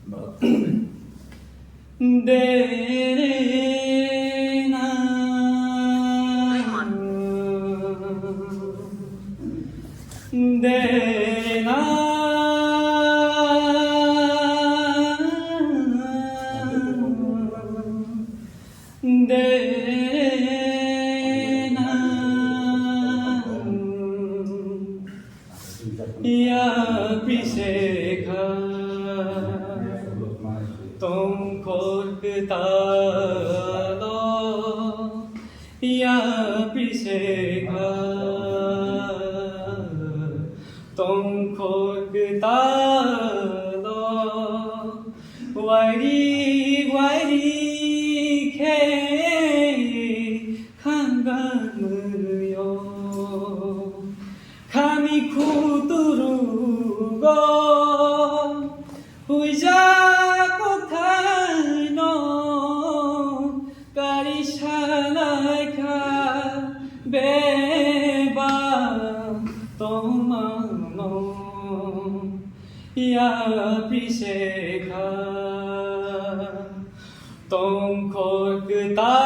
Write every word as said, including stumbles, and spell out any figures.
Dena. Dena. Dena. Ya pisekha tongkhor kwtalo, ya pisekha tongkhor kwtalo, wairi wairi khe khangga mwnwio. Khani khuturugo huijak kwthaino kari sanai kha beba tongmano ya pisekha tongkhor kwtal.